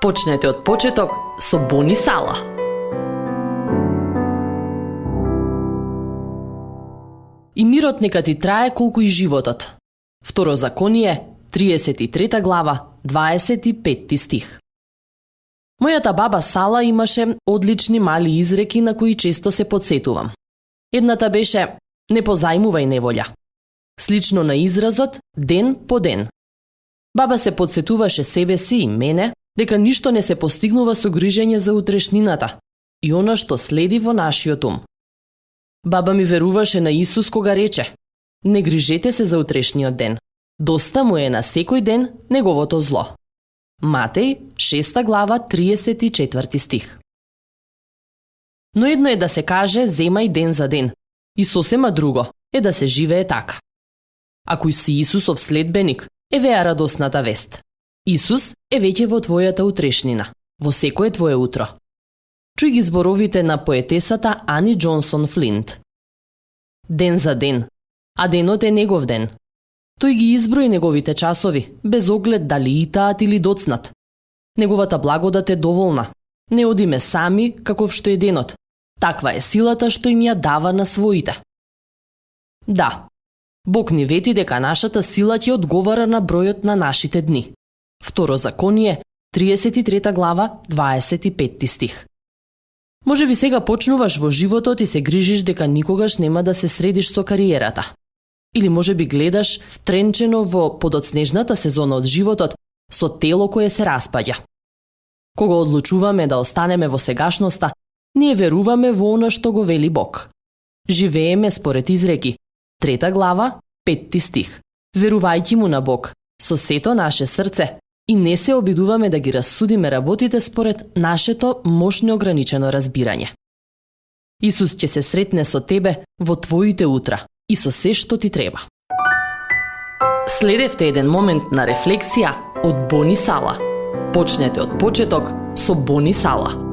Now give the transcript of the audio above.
Почнете од почеток со Бони Сала. И мирот нека ти трае колку и животот. Второзаконие, 33 глава, 25 стих. Мојата баба Сала имаше одлични мали изреки на кои често се подсетувам. Едната беше "Не позајмувај неволја", слично на изразот "ден по ден". Баба се подсетуваше себе си и мене дека ништо не се постигнува со грижење за утрешнината и она што следи во нашиот ум. Баба ми веруваше на Исус кога рече: "Не грижете се за утрешниот ден, доста му е на секој ден неговото зло." Матеј, 6 глава, 34 стих. Но едно е да се каже "земај ден за ден", и сосема друго е да се живее така. Ако си Исусов следбеник, евеа радосната вест. Исус е веќе во твојата утрешнина, во секое твое утро. Чуј ги зборовите на поетесата Ани Джонсон Флинт. Ден за ден, а денот е негов ден. Тој ги изброи неговите часови, без оглед дали итаат или доцнат. Неговата благодат е доволна. Не одиме сами каков што е денот. Таква е силата што им ја дава на своите. Да, Бог ни вети дека нашата сила ќе одговара на бројот на нашите дни. Второзаконие, 33 глава, 25 стих. Може би сега почнуваш во животот и се грижиш дека никогаш нема да се средиш со кариерата. Или може би гледаш втренчено во подоцнежната сезона од животот со тело кое се распаѓа. Кога одлучуваме да останеме во сегашноста, ние веруваме во она што го вели Бог. Живееме според изреки, 3 глава, 5 стих. Верувајќи му на Бог со сето наше срце и не се обидуваме да ги рассудиме работите според нашето мошно ограничено разбирање. Исус ќе се сретне со тебе во твоите утра и со се што ти треба. Следевте еден момент на рефлексија од Бони Сала. Почнете од почеток со Бони Сала.